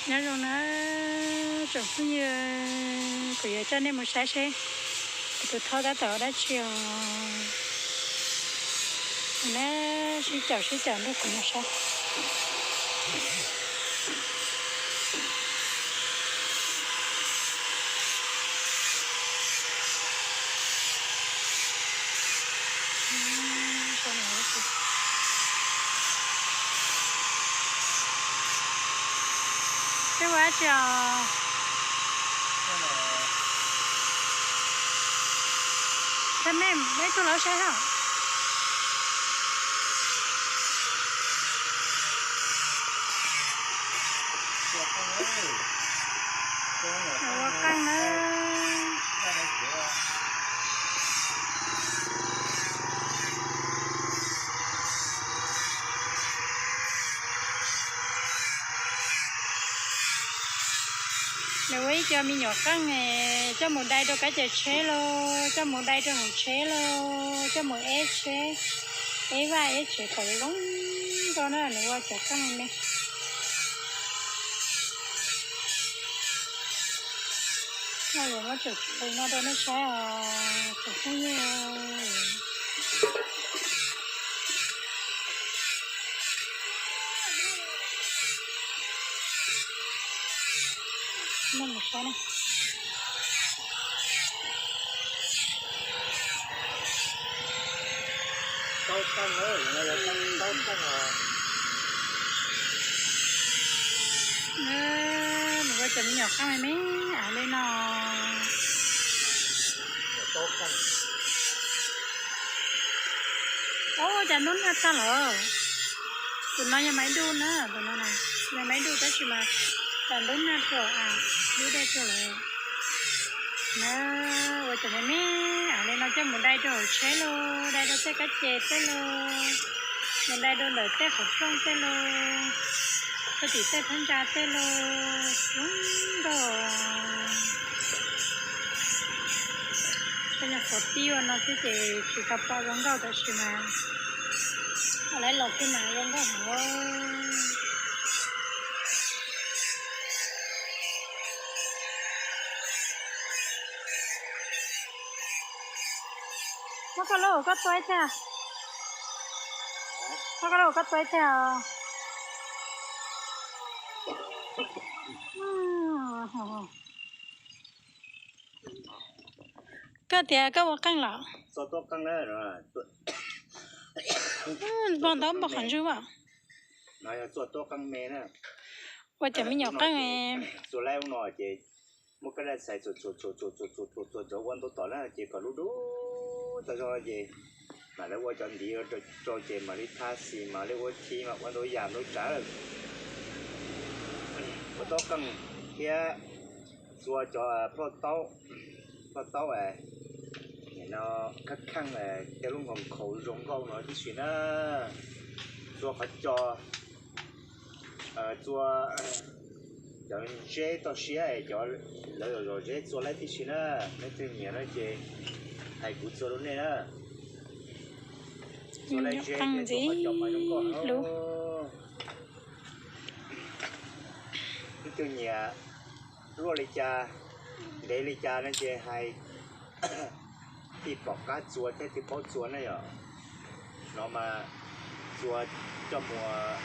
Nyob zoo na tsoom phooj ywg, kuv yuav coj nej mus saib seb kuv tus thoj tab tom ua dab tsi os. Na, sib caum sib caum nrog kuv mus saib. Peb ua dab tsi os? Peb me, peb tuaj los saib hab. Ua qeej na. Nws ua ib co me nyuam qeej coj mus dai rau kab ces tsheb lauj, coj mus dai rau hauv tsheb lauj, coj mus eb tsheb, eb vaj eb tsev kom zoo nkauj na, nws ua cov qeej me. Muab tseem tso no rau nej saib os, tsoom phooj ywg. Nej mus saib na. Nws ua cov me nyuam qeej me me li no. Ua cas ntub nag tag lawm? Tus no yog maiv duj na, tus no na, yog maiv duj tab sis mas tas ntub nag rau, dub dej rau lawm. Na, ua cov me me li no coj mus dai rau hauv tsheb lauj, dai rau tej kab ces tej lauj, mus dai rau ntawm tej qhov rooj tej lauj, rau tim tej phab ntsa tej lauj, zoo nkauj. Tej nyuag qhov tib ua no xwb ces tsis tau pom zoo nkauj tab sis mas lawv los kiag mas zoo nkauj heev. Muab koj lub ua koj tua ib teg. Muab koj lub ua koj tua ib teg os. Koj tias koj ua qeej los? Npog ntau npog qhov ntswg as. Ua cov me nyuam qeej. Txua laib ub no ces muab kab daj xais txua txua txua txua txua txua txua txua ua ntau tom na ces kom lub dub tau zog ces mam li ua cov ntiv rau ces mam li tha xis mam li ua thi mas ua ntau yam ntau tsav lawm. Ua taub qeej thiab txua cov plhuaj taub, plhuaj taub no kheej kheej thiab lub nkaus nkhaus zoo nkauj no tib si na. Txua qhov co, txua cov zeb toj siab es cov lawv zom zom zeb txua laib tib si na. Leej twg nyiam no ces hais kuv txua rau nej na. Txua laib zeb thiab txua qhov co mas zoo nkauj lub. Leej twg nyiam luaj li cas, ntev li cas no ces hais tij pom qab txua thiab tij paub txua na yom. No mas txua coj mus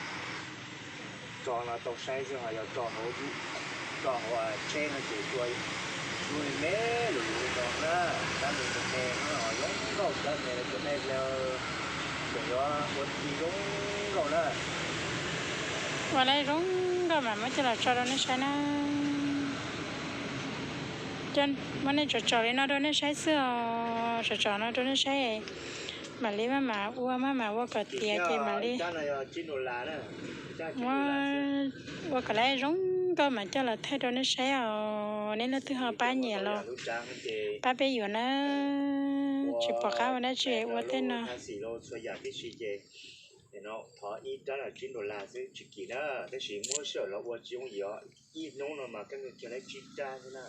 tso no tau saib xwb ho yog tso hauv tsheb no ces txua lub me me lus lus li no na, tab me me no zoo nkauj tab me cov nej tseem yuav ua ti zoo nkauj na. Ua lawm zoo nkauj mas muab coj los tso rau nej saib na. Muab nej tsom tsom li no rau nej saib xwb os, tsom tsom no rau nej saib. Mam li maj mam ua maj mam ua kom tiav ces mam li muab ua kom lawm zoo nkauj mas coj los thaij rau nej saib os. Nej leej twg ho pab nyiam los pab peb yuav na. Tsis pom qab ua dab tsi ua tej no. Thov ib rab los tsib dollar xwb tsis kim na, tab sis muab sij hawm los ua tsis yooj yim os, ib hnub no mas koj kiag lawm tsib rab xwb na.